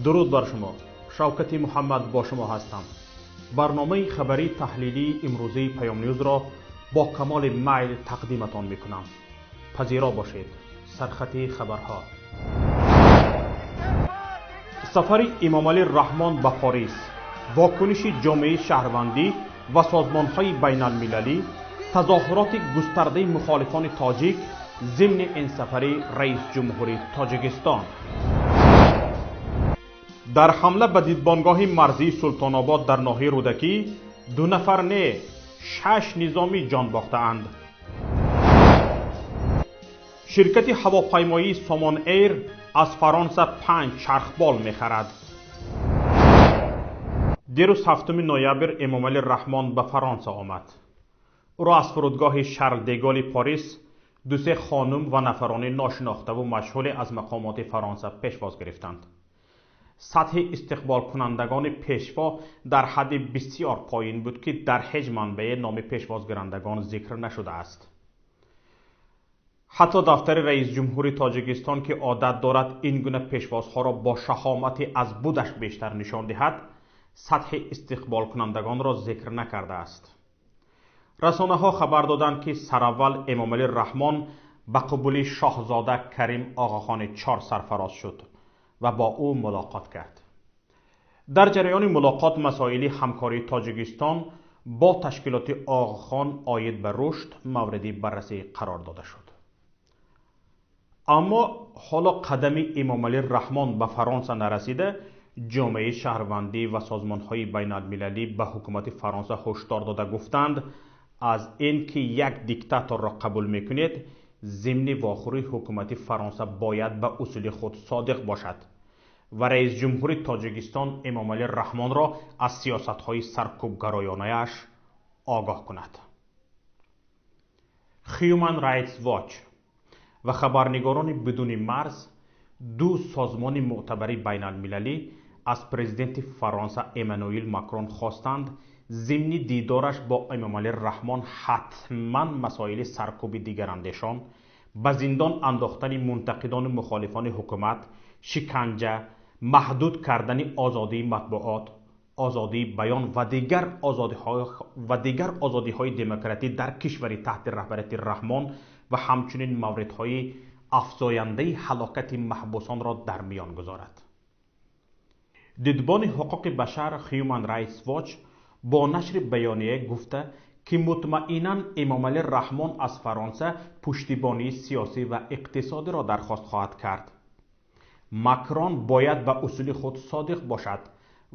Дуруд бар шумо. Шавкати Муҳаммад бо шумо ҳастам. Барномаи хабарии таҳлилии имрӯзаи Паём Ньюзро бо камоли майл тақдиматон мекунам. Пазиро бошед. Сархати хабарҳо. Сафари Эмомалӣ Раҳмон ба Порис, вокуниши ҷомеаи шаҳрвандӣ ва созмонҳои байналмилалӣ, тазоҳуроти густардаи мухолифони тоҷик зимни ин сафари раисҷумҳури Тоҷикистон. Дар ҳамла ба дидбонгоҳи марзии Султонобод дар ноҳияи Рӯдакӣ 2 нафар не, 6 низомӣ ҷон бохтаанд. Ширкати ҳавопаймоии Сомон Эйр аз Фаронса 5 чархбол мехарад. Дирӯз 7 ноябр Эмомалӣ Раҳмон ба Фаронса омад. Ӯро аз фурудгоҳи Шарл де Голли Парис 2-3 хонум ва нафарони ношинохтаву машғуле аз мақомоти Фаронса пешвоз гирифтанд. Сатҳи истиқболкунандагони пешво дар ҳадди бисёр поин буд, ки дар ҳеҷ манбаъе номи пешвозгирандагон зикр нашудааст. Ҳатто дафтари раисҷумҳури Тоҷикистон, ки одат дорад ин гуна пешвозҳоро бо шаҳомати аз будаш бештар нишон диҳад, сатҳи истиқболкунандагонро зикр накардааст. Расонаҳо хабар доданд, ки сараввал Эмомалӣ Раҳмон ба қабули шоҳзода Карим Оғохони 4 сарфароз шуд ва бо ӯ мулоқот кард. Дар ҷараёни мулоқот масоили ҳамкории Тоҷикистон бо ташкилоти Оғохон оид ба рушд мавриди баррасӣ қарор дода шуд. Аммо ҳоло қадами Эмомалӣ Раҳмон ба Фаронса нарасида, ҷомеаи шаҳрвандӣ ва созмонҳои байналмилалӣ ба ҳукумати Фаронса ҳушдор дода гуфтанд, аз ин ки як диктаторро қабул мекунед, зимни вохӯрии ҳукумати Фаронса бояд ба усули худ содиқ бошад ва раисҷумҳури Тоҷикистон Эмомалӣ Раҳмонро аз сиёсатҳои саркӯбгароёнааш огоҳ кунад. Human Rights Watch ва хабарнигорони бидуни марз, 2 созмони мӯътабари байналмилалӣ, аз президенти Фаронса Эммануил Макрон хостанд зимни дидораш бо Эмомалӣ Раҳмон ҳатман масоили саркӯби дигарандешон, ба зиндон андохтани мунтақидону мухолифони ҳукумат, шиканҷа, маҳдуд кардани озодии матбуот, озодии баён ва дигар озодиҳои демократӣ дар кишвари таҳти раҳбарияти Раҳмон ва ҳамчунин мавридҳои афзояндаи ҳалокати маҳбусонро дар миён гузорад. Дидбони ҳуқуқи башар Human Rights Watch бо нашри баёния гуфта, ки мутмаинан Эмомалӣ Раҳмон аз Фаронса пуштибонии сиёсӣ ва иқтисодиро дархост хоҳад кард. Макрон бояд ба усули худ содиқ бошад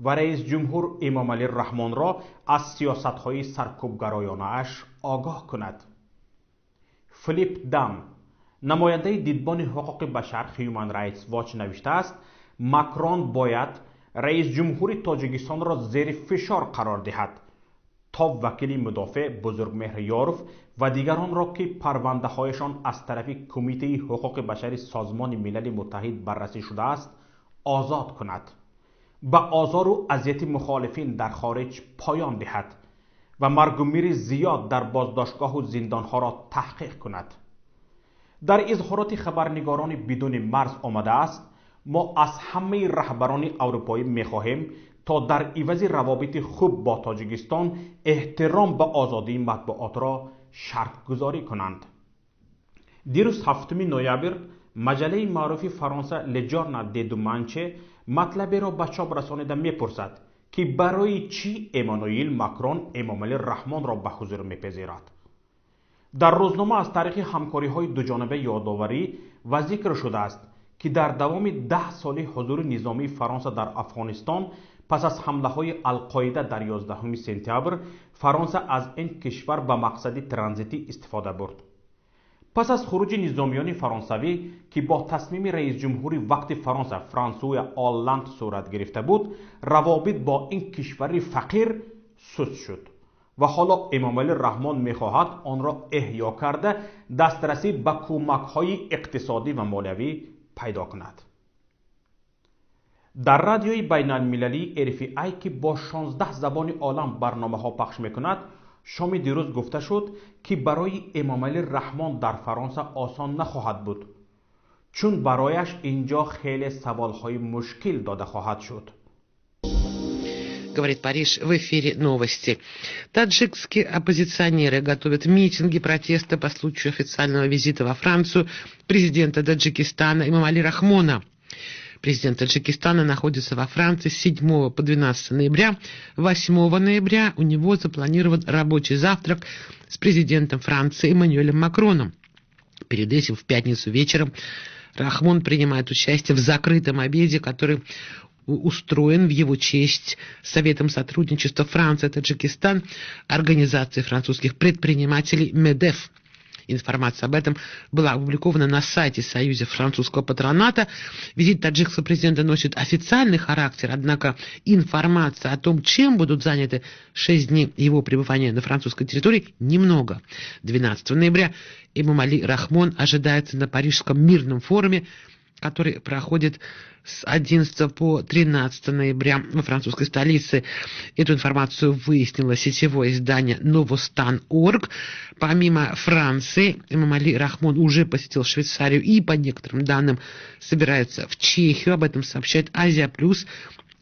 ва раисҷумҳур Эмомалӣ Раҳмонро аз сиёсатҳои саркӯбгароёнааш огоҳ кунад. Филип Дам, намояндаи дидбони ҳуқуқи башар Human Rights Watch навиштааст, Макрон бояд раисҷумҳури Тоҷикистонро зери фишор қарор диҳад, то вакили мудофеъ Бузургмеҳр Ёров ва дигаронро, ки парвандаҳояшон аз тарафи Кумитаи ҳуқуқи башари Созмони Милали Муттаҳид баррасӣ шудааст, озод кунад, ба озору азияти мухолифин дар хориҷ поён диҳад ва маргу мири зиёд дар боздоштгоҳу зиндонҳоро таҳқиқ кунад. Дар изҳороти хабарнигорони бидуни марз омадааст, мо аз ҳамаи раҳбарони аврупоӣ мехоҳем то дар ивази равобити хуб бо Тоҷикистон эҳтиром ба озодии матбуотро шартгузорӣ кунанд. Дирӯз 7 ноябр маҷаллаи маъруфи Фаронса Le Journal de Dimanche матлаберо ба чоп расонида мепурсад, ки барои чӣ Эммануил Макрон Эмомалӣ Раҳмонро ба ҳузур мепазирад. Дар рӯзнома аз таърихи ҳамкориҳои дуҷониба ёдоварӣ ва зикр шудааст, ки дар давоми 10 соли ҳузури низомии Фаронса дар Афғонистон пас аз ҳамлаҳои Алқоида дар 11 сентябр Фаронса аз ин кишвар ба мақсади транзитӣ истифода бурд. Пас аз хуруҷи низомиёни фаронсавӣ, ки бо тасмими раисҷумҳури вақти Фаронса Франсуа Олланд сурат гирифта буд, равобит бо ин кишвари фақир суст шуд ва ҳоло Эмомалӣ Раҳмон мехоҳад онро эҳё карда дастрасӣ ба кӯмакҳои иқтисодӣ ва молиявӣ пайдо кунад. Дар радиои байналмилалии RFI, ки бо 16 забони олам барномаҳо пахш мекунад, шоми дирӯз гуфта шуд, ки барои Эмомалӣ Раҳмон дар Фаронса осон нахоҳад буд. Чун барояш инҷо хеле саволҳои мушкил дода хоҳад шуд. Говорит Париж, в эфире новости. Таджикские оппозиционеры готовят митинги протеста по случаю официального визита во Францию президента Таджикистана Эмомали Рахмона. Президент Таджикистана находится во Франции с 7 по 12 ноября. 8 ноября у него запланирован рабочий завтрак с президентом Франции Эммануэлем Макроном. Перед этим в пятницу вечером Рахмон принимает участие в закрытом обеде, который устроен в его честь Советом сотрудничества Франция-Таджикистан, организации французских предпринимателей МЕДЕФ. Информация об этом была опубликована на сайте Союза французского патроната. Визит таджикского президента носит официальный характер, однако информация о том, чем будут заняты 6 дней его пребывания на французской территории, немного. 12 ноября Эмомали Рахмон ожидается на Парижском мирном форуме, который проходит с 11 по 13 ноября во французской столице. Эту информацию выяснило сетевое издание Новостан.орг. Помимо Франции, Эмомали Рахмон уже посетил Швейцарию и, по некоторым данным, собирается в Чехию. Об этом сообщает Азия Плюс.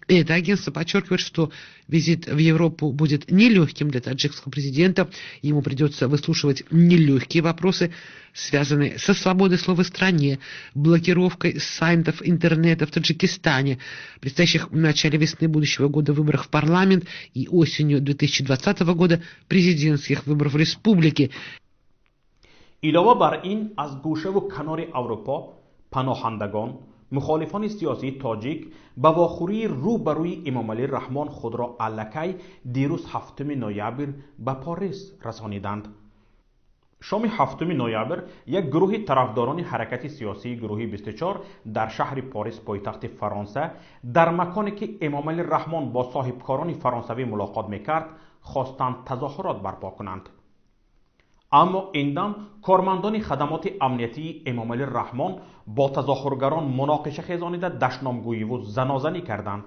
Это агентство подчеркивает, что визит в Европу будет нелегким для таджикского президента. Ему придется выслушивать нелегкие вопросы, связанные со свободой слова в стране, блокировкой сайтов интернета в Таджикистане, предстоящих в начале весны будущего года выборах в парламент и осенью 2020 года президентских выборов в республике. Илова бар ин, аз гӯшаву канори Аврупо паноҳандагон, мухолифони сиёсии тоҷик ба вохӯрии рӯ ба рӯи Эмомалӣ Раҳмон худро аллакай дирӯз, 7 ноябр, ба Порис расониданд. Шоми 7 ноябр як гурӯҳи тарафдорони ҳаракати сиёсии гурӯҳи 24 дар шаҳри Порис, пойтахти Фаронса, дар маконе ки Эмомалӣ Раҳмон бо соҳибкорони фаронсавӣ мулоқот мекард, хостанд тазоҳурот барпо кунанд. Аммо ин дам кормандони хадамоти амниятии Эмомалӣ Раҳмон бо тазоҳургарон муноқиша хезонида, дашномгӯиву занозанӣ карданд.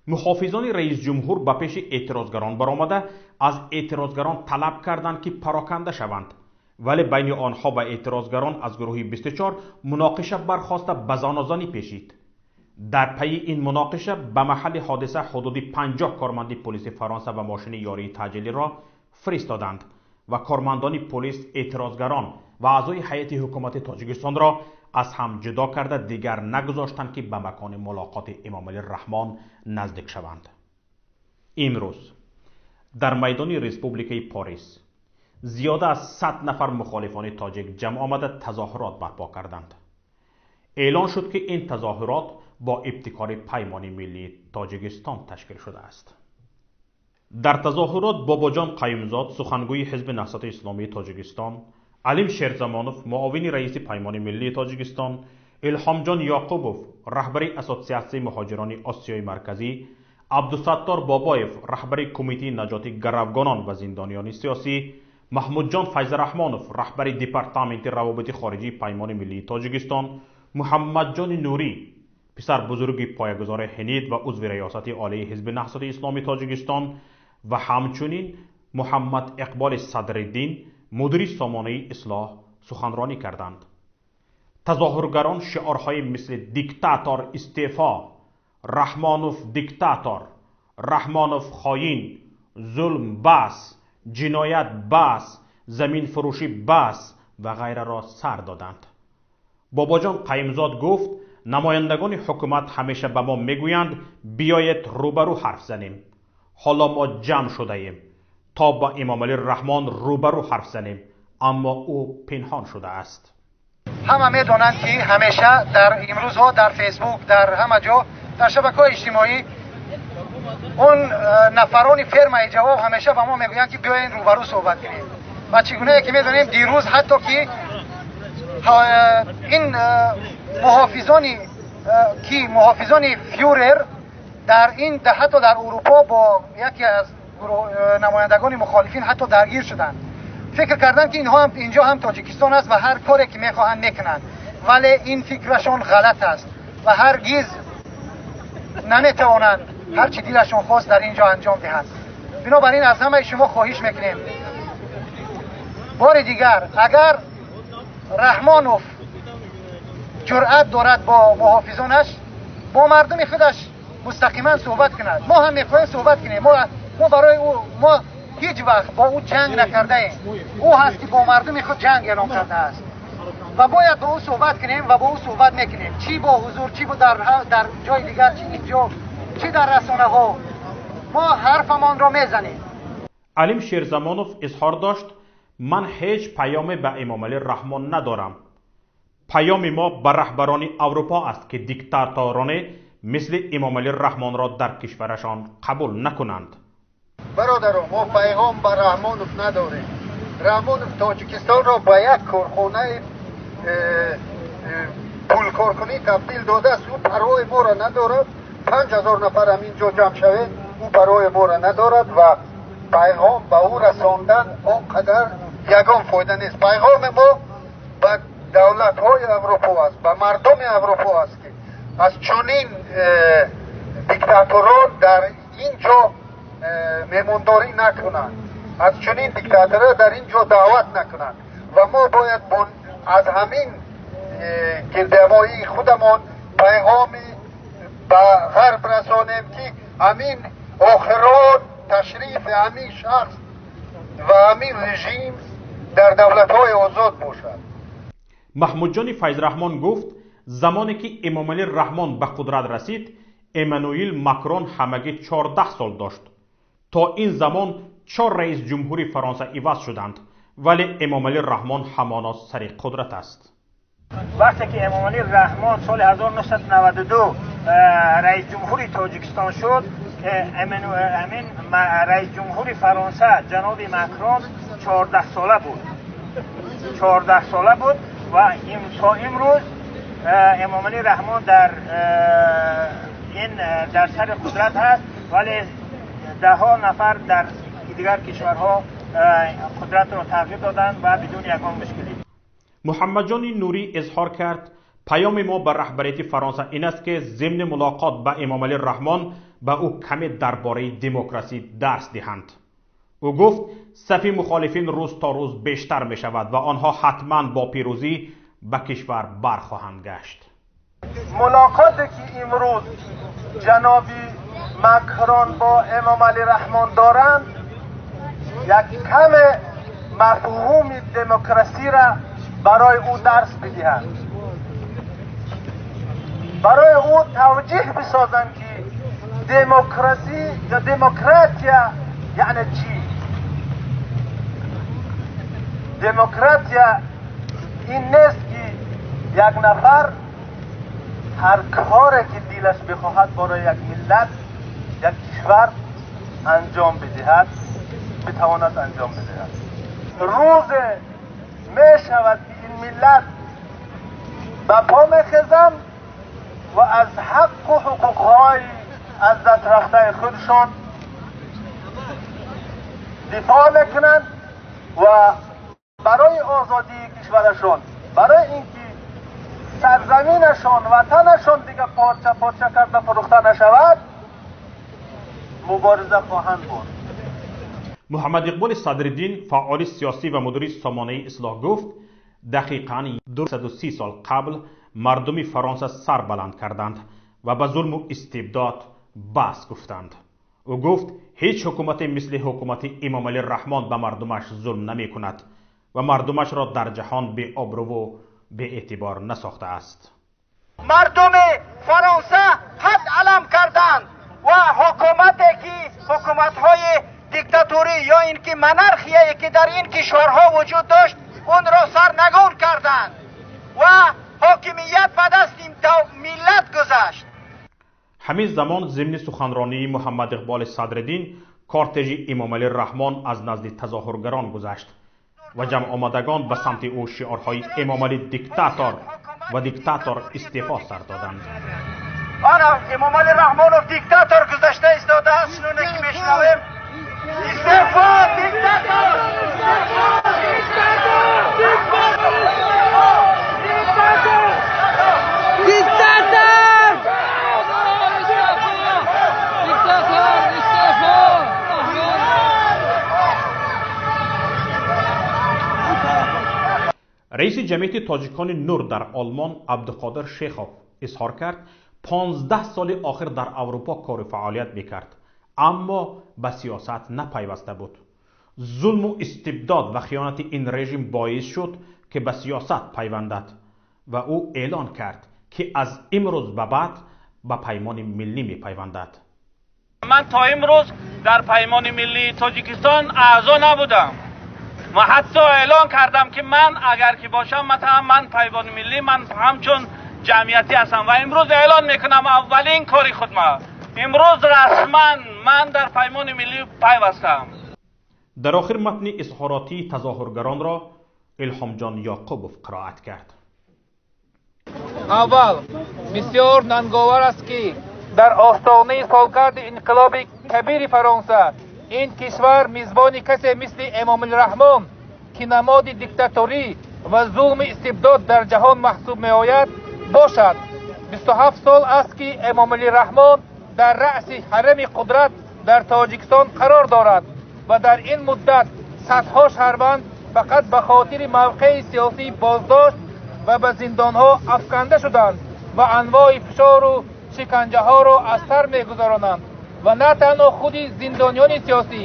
Муҳофизони раисҷумҳур ба пеши эътирозгарон баромада, аз эътирозгарон талаб карданд, ки пароканда шаванд, вале байни онҳо ва эътирозгарон аз гурӯҳи 24 муноқиша бархоста, ба занозанӣ пешид. Дар пайи ин муноқиша ба маҳалли ҳодиса ҳудуди 50 корманди полиси Фаронса ва мошини ёрии таъҷилиро фиристоданд ва кормандони полис эътирозгарон ва аъзои ҳайати ҳукумати Тоҷикистонро аз ҳам ҷудо карда, дигар нагузоштанд, ки ба макони мулоқоти Эмомалӣ Раҳмон наздик шаванд. Имрӯз дар майдони Республикаи Порис зиёда аз 100 нафар мухолифони тоҷик ҷамъ омада, тазоҳурот барпо карданд. Эълон шуд, ки ин тазоҳурот бо ибтикори Паймони миллии Тоҷикистон ташкил шудааст. Дар тазоҳурот Бобоҷон Қаюмзод, сухангӯи Ҳизби Наҳзати Исломии Тоҷикистон, Алим Шерзамонов, муовини раиси Паймони миллии Тоҷикистон, Илҳомҷон Ёқубов, раҳбари Ассотсиатсияи муҳоҷирони Осиёи Марказӣ, Абдусаттор Бобоев, раҳбари Кумитаи наҷоти гаравгонон ва зиндониёни сиёсӣ, Маҳмудҷон Файзраҳмонов, раҳбари Департаменти равобити хориҷии Паймони миллии Тоҷикистон, Муҳаммадҷони Нурӣ, писарбузурги поягузори ҳинид ва узви Раёсати Олии Ҳизби Наҳзати Исломии Тоҷикистон ва ҳамчунин Муҳаммад Иқболи Садриддин, мудири сомонаи Ислоҳ, суханронӣ карданд. Тазоҳургарон шиорҳои мисли «Диктатор истеъфо», «Раҳмонов диктатор», «Раҳмонов хоин», «Зулм бас», «Ҷиноят бас», «Заминфурӯшӣ бас» ва ғайраро сар доданд. Бобоҷон Қаюмзод гуфт: «Намояндагони ҳукумат ҳамеша ба мо мегӯянд, биёед рӯбарӯ ҳарф занем. Ҳоло мо ҷамъ шудаем, то ба Эмомалӣ Раҳмон рӯбарӯ ҳарф занем, аммо ӯ пинҳон шудааст». Ҳама медонанд, ки ҳамеша дар имрӯзҳо дар Фейсбук, дар ҳама ҷо, дар шабакаҳои иҷтимоӣ он нафарони фермаи ҷавоб ҳамеша ба мо мегӯянд, ки биёен рӯбарӯ суҳбат кунем. Ва чӣ гунае ки медонем, дирӯз ҳатто ки ин муҳофизони ки муҳофизони фюрер дар ин ҳатто дар Урупо бо яке аз намояндагони мухолифин ҳатто даргир шуданд. Фикр карданд, ки инҳо инҷо ҳам Тоҷикистон аст ва ҳар коре ки мехоҳанд мекунанд, вале ин фикрашон ғалат аст ва ҳаргиз наметавонанд ҳар чӣ дилашон хост дар ин ҷо анҷом диҳанд. Бинобар ин аз ҳамаи шумо хоҳиш мекунем бори дигар, агар Раҳмонов ҷуръат дорад бо муҳофизонаш, бо мардуми худаш мустақиман суҳбат кунад. Мо ҳам мехоҳем суҳбат кунем. Мо барои ӯ, мо ҳеҷ вақт бо ӯ ҷанг накардаем. Ӯ ҳаст ки бо мардуми худ ҷанг эълон кардааст ва бояд бо ӯ суҳбат кунем ва бо ӯ суҳбат мекунем, чӣ бо ҳузур, чӣ дар ҷои дигар, чӣ инҷо, чӣ дар расонаҳо. Мо ҳарфамонро мезанем. Алим Шерзамонов изҳор дошт: ман ҳеҷ паёме ба Эмомалӣ Раҳмон надорам. Паёми мо ба раҳбарони Аврупо аст, ки диктатороне мисли Эмомалӣ Раҳмонро дар кишварашон қабул накунанд. Бародарон, мо пайғом ба Раҳмонов надорем. Раҳмонов Тоҷикистонро ба як корхонаи пулкоркунӣ табдил додааст. Ӯ парвои моро надорад. 5000 нафар ҳамин ҷо ҷамъ шавед, ӯ барои моро надорад ва пайғом ба ӯ расондан он қадар ягон фоида нест. Пайғоми мо ба давлатҳои Аврупо аст, ба мардуми Аврупо аст, ки аз чунин диктаторон дар ин ҷо меҳмондорӣ накунанд, аз чунин диктаторҳо дар ин ҷо даъват накунанд ва мо бояд аз ҳамин гирдиҳамоии худамон пайғоми ба ғарб расонем, ки ҳамин охирон ташрифи ҳамин шахс ва ҳамин режим дар давлатҳои озод бошад. Маҳмудҷони Файзраҳмон гуфт: замоне ки Эмомалӣ Раҳмон ба қудрат расид, Эммануил Макрон ҳамагӣ 14 сол дошт. То ин замон 4 раис ҷумҳури Фаронса иваз шуданд, вале Эмомалӣ Раҳмон ҳамоно сари қудрат аст. Вақте ки Эмомалӣ Раҳмон соли 1992 раис ҷумҳури Тоҷикистон шуд, ҳамин раис ҷумҳури Фаронса ҷаноби Макрон 14 сола буд. 14 сола буд ва то имрӯз Эмомалӣ Раҳмон дар ин дар сари қудрат ҳаст, вале даҳҳо нафар дар дигар кишварҳо қудратро тағйир доданд ва бидуни ягон мушкилӣ. Муҳаммадҷони Нурӣ изҳор кард: паёми мо ба раҳбарияти Фаронса ин аст, ки зимни мулоқот ба Эмомалӣ Раҳмон ба ӯ каме дар бораи демократсӣ дарс диҳанд. Ӯ гуфт сафи мухолифин рӯз то рӯз бештар мешавад ва онҳо ҳатман бо пирӯзӣ ба кишвар бархоҳанд гашт. Мулоқоте ки имрӯз ҷаноби Макрон бо Эмомалӣ Раҳмон доранд, як каме мафҳуми демократсиро барои ӯ дарс бидиҳанд, барои ӯ тавҷеҳ бисозанд, ки демократсӣ ё демократия яъне чӣ. Демократия ин нест, ки як нафар ҳар коре ки дилаш бихоҳад барои як миллат, як кишвар анҷом бидиҳад, битавонад анҷом бидиҳад. Рӯзе мешавад, ки ин миллат ба по мехезанд ва аз ҳаққу ҳуқуқҳои аз даст рафтаи худшон дифоъ мекунанд ва барои озодии кишварашон, барои инки сарзаминашон, ватанашон дига порча порча карда фурӯхта нашавад, мубориза хоҳанд бурд. Муҳаммад Иқболи Садриддин, фаъоли сиёсӣ ва мудири сомонаи Ислоҳ, гуфт дақиқан 230 сол қабл мардуми Фаронса сар баланд карданд ва ба зулму истибдод бас гуфтанд. Ӯ гуфт ҳеҷ ҳукумате мисли ҳукумати Эмомалӣ Раҳмон ба мардумаш зулм намекунад ва мардумашро дар ҷаҳон беобрӯву беэътибор насохтааст. Мардуми Фаронса қад алам карданд ва ҳукумате ки ҳукуматҳои диктаторӣ ё ин ки монархияе ки дар ин кишварҳо вуҷуд дошт, онро сарнагун карданд ва ҳокимият ба дасти миллат гузашт. Ҳамин замон зимни суханронии Муҳаммад Иқболи Садриддин кортежи Эмомалӣ Раҳмон аз назди тазоҳургарон гузашт ва ҷамъомадагон ба самти ӯ шиорҳои Эмомалӣ диктатор ва диктатор истеъфо сар доданд. Ана Эмомалӣ Раҳмонов диктатор гузашта истодааст, чуноне ки мешунавем. Истеъфо, диктатор! Диктатор! Диктатор! Истеъфо! Раиси ҷамъияти тоҷикони Нур дар Олмон Абдуқодир Шехов изҳор кард, 15 соли охир дар Аврупо кору фаъолият мекард, аммо ба сиёсат напайваста буд. Зулму истибдод ва хиёнати ин режим боис шуд, ки ба сиёсат пайвандад ва ӯ эълон кард, ки аз имрӯз ба баъд ба Паймони миллӣ мепайвандад. Ман то имрӯз дар Паймони миллии Тоҷикистон аъзо набудам ва ҳатто эълон кардам, ки ман агар ки бошам, масалан, ман Паймони миллӣ, ман ҳамчун ҷамъиятӣ ҳастам ва имрӯз эълон мекунам, аввалин кори худ ма имрӯз расман ман дар Паймони миллӣ пайвастам. Дар охир матни изҳоротии тазоҳургаронро Илҳомҷон Ёқубов қироат кард. Аввал, бисёр нанговар аст, ки дар остонаи солгарди инқилоби кабири Фаронса ин кишвар мизбони касе мисли Эмомалӣ Раҳмон, ки намоди диктаторӣ ва зулми истибдод дар ҷаҳон маҳсуб меояд, бошад. 27 сол аст, ки Эмомалӣ Раҳмон дар раъси ҳарами қудрат дар Тоҷикистон қарор дорад ва дар ин муддат садҳо шаҳрванд фақат ба хотири мавқеи сиёсӣ боздошт ва ба зиндонҳо афканда шуданд ва анвои фишору шиканҷаҳоро аз сар мегузаронанд ва на танҳо худи зиндониёни сиёсӣ,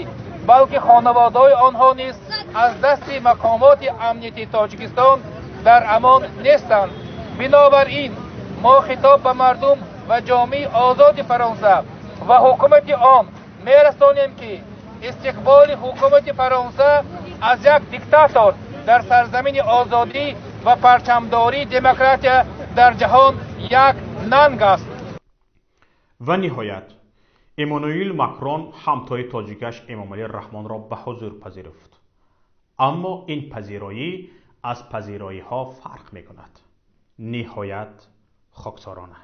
балки хонаводаҳои онҳо низ аз дасти мақомоти амнияти Тоҷикистон дар амон нестанд. Бинобар ин мо хитоб ба мардум ва ҷомеаи озоди Фаронса ва ҳукумати он мерасонем, ки истиқболи ҳукумати Фаронса аз як диктатор дар сарзамини озодӣ ва парчамдории демократия дар ҷаҳон як нанг аст. Ва ниҳоят Эммануил Макрон ҳамтои тоҷикаш Эмомалӣ Раҳмонро ба ҳузур пазируфт, аммо ин пазироӣ аз пазироиҳо фарқ мекунад. Ниҳоят хоксорона.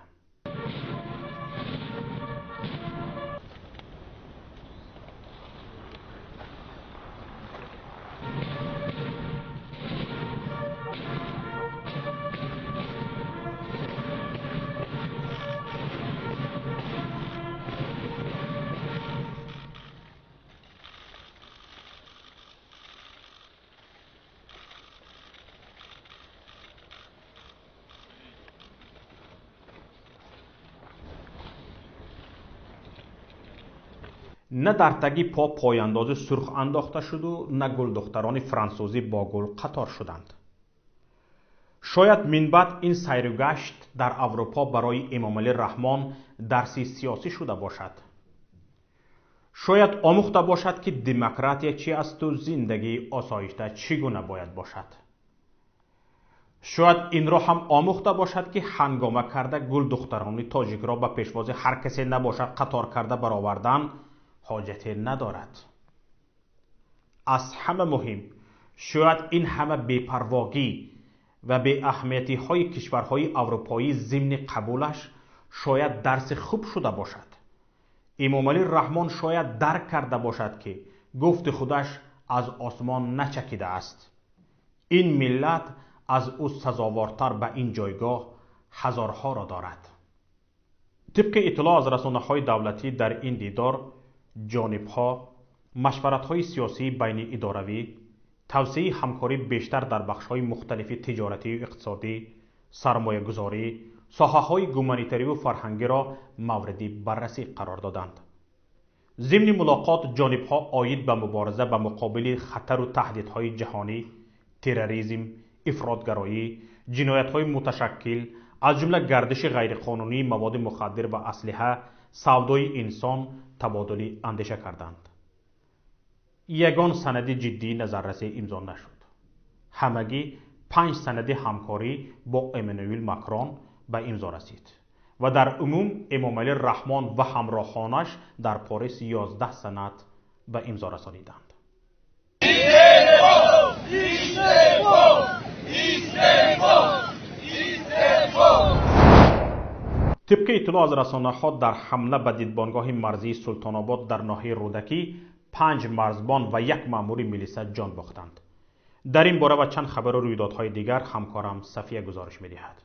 На дар таги по пойандози сурх андохта шуду, на гулдухтарони франсузӣ бо гул қатор шуданд. Шояд минбаъд ин сайру гашт дар Аврупо барои Эмомалӣ Раҳмон дарси сиёсӣ шуда бошад. Шояд омӯхта бошад, ки демократия чи асту зиндагии осоишта чӣ гуна бояд бошад. Шояд инро ҳам омӯхта бошад, ки ҳангома карда гулдухтарони тоҷикро ба пешвози ҳар касе набошад қатор карда баровардан ҳоҷате надорад. Аз ҳама муҳим, шояд ин ҳама бепарвогӣ ва беаҳамиятиҳои кишварҳои аврупоӣ зимни қабулаш шояд дарси хуб шуда бошад. Эмомалӣ Раҳмон шояд дарк карда бошад, ки гуфти худаш аз осмон начакидааст. Ин миллат аз ӯ сазовортар ба ин ҷойгоҳ ҳазорҳоро дорад. Тибқи иттилоъ аз расонаҳои давлатӣ, дар ин дидор ҷонибҳо машваратҳои сиёсии байниидоравӣ, тавсеаи ҳамкорӣ бештар дар бахшҳои мухталифи тиҷоратию иқтисодӣ, сармоягузорӣ, соҳаҳои гуманитариву фарҳангиро мавриди баррасӣ қарор доданд. Зимни мулоқот ҷонибҳо оид ба мубориза ба муқобили хатару таҳдидҳои ҷаҳонӣ, терроризм, ифротгароӣ, ҷиноятҳои муташаккил, аз ҷумла гардиши ғайриқонунии маводи мухаддир ва аслиҳа, савдои инсон табодули андеша карданд. Ягон санади ҷиддии назаррасӣ имзо нашуд. Ҳамагӣ 5 санади ҳамкорӣ бо Эммануил Макрон ба имзо расид ва дар умум Эмомалӣ Раҳмон ва ҳамроҳонаш дар Порис 11 санад ба имзо расониданд. Тибқи иттилоъ аз расонаҳо, дар ҳамла ба дидбонгоҳи марзии Султонобод дар ноҳияи Рӯдакӣ 5 марзбон ва як маъмури милиса ҷон бохтанд. Дар ин бора ва чанд хабару рӯйдодҳои дигар ҳамкорам Сафия гузориш медиҳад.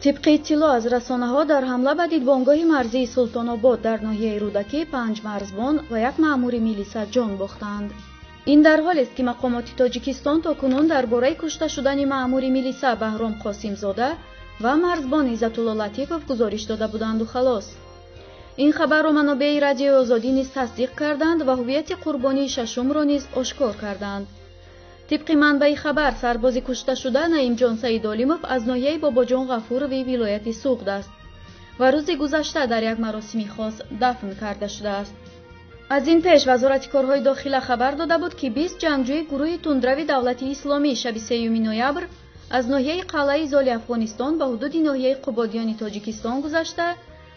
Тибқи иттилоъ аз расонаҳо, дар ҳамла ба дидбонгоҳи марзии Султонобод дар ноҳияи Рӯдакӣ 5 марзбон ва як маъмури милиса ҷон бохтанд. Ин дар ҳолест, ки мақомоти Тоҷикистон то кунун дар бораи кушта шудани маъмури милиса Баҳром Қосимзода ва марзбон Иззатулло Латифов гузориш дода буданду халос. Ин хабарро манобеи Радиои Озодӣ низ тасдиқ карданд ва ҳуввияти қурбонии шашумро низ ошкор карданд. Тибқи манбаи хабар, сарбози кушташуда Наимҷон Саидолимов аз ноҳияи Бобоҷон Ғафурови вилояти Суғд аст ва рӯзи гузашта дар як маросими хос дафн карда шудааст. Аз ин пеш Вазорати корҳои дохила хабар дода буд, ки 20 ҷангҷӯи гурӯҳи тундрави Давлати Исломӣ шаби 3 ноябр аз ноҳияи Қалъаи Золи Афғонистон ба ҳудуди ноҳияи Қубодиёни Тоҷикистон гузашта,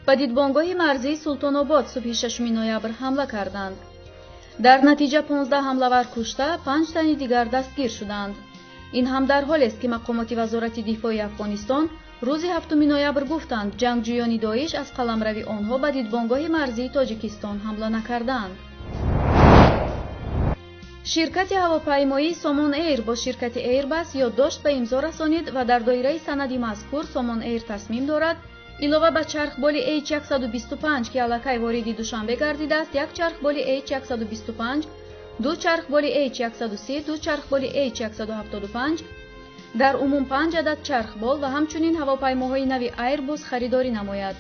ба дидбонгоҳи марзии Султонобод субҳи 6 ноябр ҳамла карданд. Дар натиҷа 15 ҳамлавар кушта, 5 тани дигар дастгир шуданд. Ин ҳам дар ҳолест, ки мақомоти Вазорати дифои Афғонистон рӯзи 7 ноябр гуфтанд, ҷангҷӯёни Доиш аз қаламрави онҳо ба дидбонгоҳи марзии Тоҷикистон ҳамла накарданд. Ширкати ҳавопаймоии Сомон Эйр бо ширкати Airbus ёддошт ба имзо расонид ва дар доираи санади мазкур Сомон Эйр тасмим дорад илова ба чархболи H125, ки аллакай вориди Душанбе гардидааст, як чархболи H125, ду чархболи H130, ду чархболи H175, дар умум 5 адад чархбол ва ҳамчунин ҳавопаймоҳои нави Airbus харидорӣ намояд.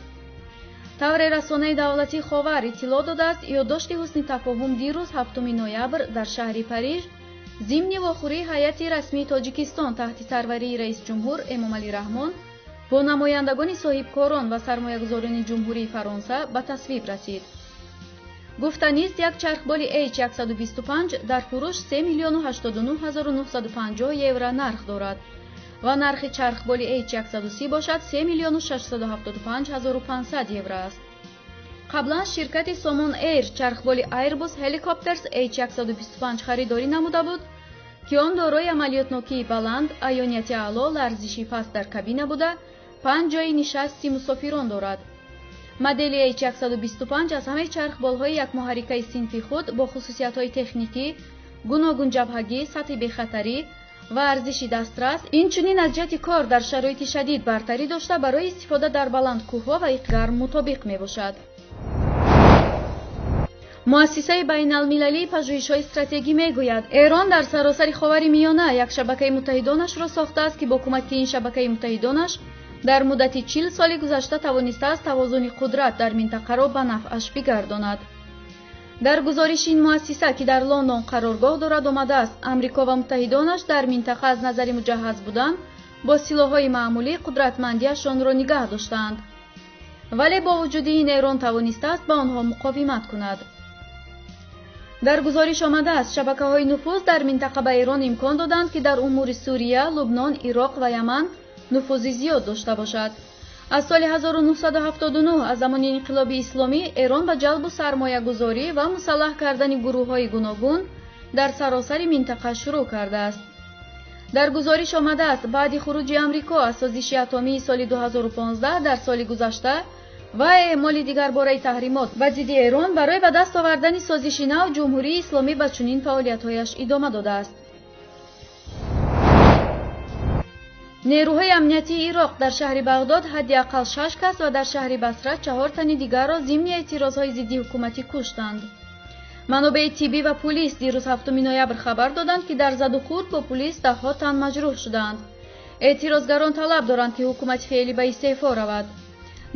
Тавре расонаи давлатии Ховар иттилоъ додааст, ёддошти ҳусни тафоҳум дирӯз 7 ноябр дар шаҳри Париж зимни вохӯрии ҳайати расмии Тоҷикистон таҳти сарварии раисҷумҳур Эмомалӣ Раҳмон бо намояндагони соҳибкорон ва сармоягузорони Ҷумҳурии Фаронса ба тасвиб расид. Гуфтанист, як чархболи H125 дар фурӯш 3 089 950 евро нарх дорад ва нархи чархболи H130 бошад 3 675 500 евро аст. Қаблан ширкати Сомон Эйр чархболи Airbus Helicopters H125 харидорӣ намуда буд, ки он дорои амалиётнокии баланд, аёнияти аъло, ларзиши паст дар кабина буда, 5 ҷойи нишасти мусофирон дорад. Модели H125 аз ҳамаи чархболҳои якмуҳаррикаи синфи худ бо хусусиятҳои техникӣ, гуногунҷабҳагӣ, сатҳи бехатарӣ ва арзиши дастрас, инчунин аз ҷиҳати кор дар шароити шадид бартарӣ дошта, барои истифода дар баландкӯҳҳо ва иқлими мутобиқ мебошад. Муассисаи байналмилалии пажӯҳишҳои стратегӣ мегӯяд, Эрон дар саросари Ховари Миёна як шабакаи муттаҳидонашро сохтааст, ки бо кӯмаки ин шабакаи муттаҳидонаш дар муддати 40 соли гузашта тавонистааст тавозуни қудрат дар минтақаро ба нафъаш бигардонад. Дар гузориши ин муассиса, ки дар Лондон қароргоҳ дорад, омадааст, Амрико ва муттаҳидонаш дар минтақа аз назари муҷаҳҳаз будан бо силоҳҳои маъмулӣ қудратмандиашонро нигаҳ доштаанд, вале бо вуҷуди ин Эрон тавонистааст ба онҳо муқовимат кунад. Дар гузориш омадааст, шабакаҳои нуфуз дар минтақа ба Эрон имкон доданд, ки дар умури Сурия, Лубнон, Ироқ ва Яман нуфузи зиёд дошта бошад. Аз соли 1979, аз замони инқилоби исломӣ, Эрон ба ҷалбу сармоягузорӣ ва мусаллаҳ кардани гурӯҳҳои гуногун дар саросари минтақа шурӯъ кардааст. Дар гузориш омадааст, баъди хуруҷи Амрико аз созиши атомии соли 2015 дар соли гузашта ва эъмоли дигарбораи таҳримот ба зидди Эрон барои ба даст овардани созиши нав, Ҷумҳурии Исломӣ ба чунин фаъолиятҳояш идома додааст. Нерӯҳои амниятии Ироқ дар шаҳри Бағдод ҳадди ақал 6 кас ва дар шаҳри Басра 4 тани дигарро зимни эътирозҳои зидди ҳукуматӣ куштанд. Манобеи тиббӣ ва пулис дирӯз 7 ноябр хабар доданд, ки дар задухӯрд бо пулис даҳҳо тан маҷрӯҳ шуданд. Эътирозгарон талаб доранд, ки ҳукумати феълӣ ба истеъфо равад.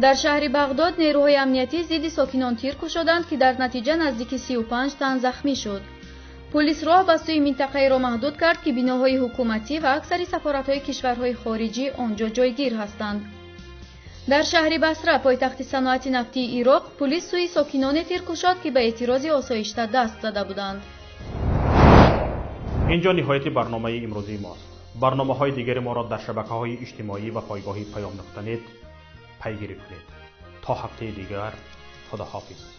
Дар шаҳри Бағдод нерӯҳои амниятӣ зидди сокинон тир кушоданд, ки дар натиҷа наздики 35 тан захмӣ шуд. Пулис роҳ ба сӯи минтақаеро маҳдуд кард, ки биноҳои ҳукуматӣ ва аксари сафоратҳои кишварҳои хориҷӣ он ҷо ҷойгир ҳастанд. Дар шаҳри Басра, пойтахти саноати нафтии Ироқ, пулис сӯи сокиноне тир кушод, ки ба эътирози осоишта даст зада буданд. Инҷо ниҳояти барномаи имрӯзии мост. Барномаҳои дигари моро дар шабакаҳои иҷтимоӣ ва пойгоҳи Паём.нет пайгирӣ кунед. То ҳафтаи дигар, худоҳофиз.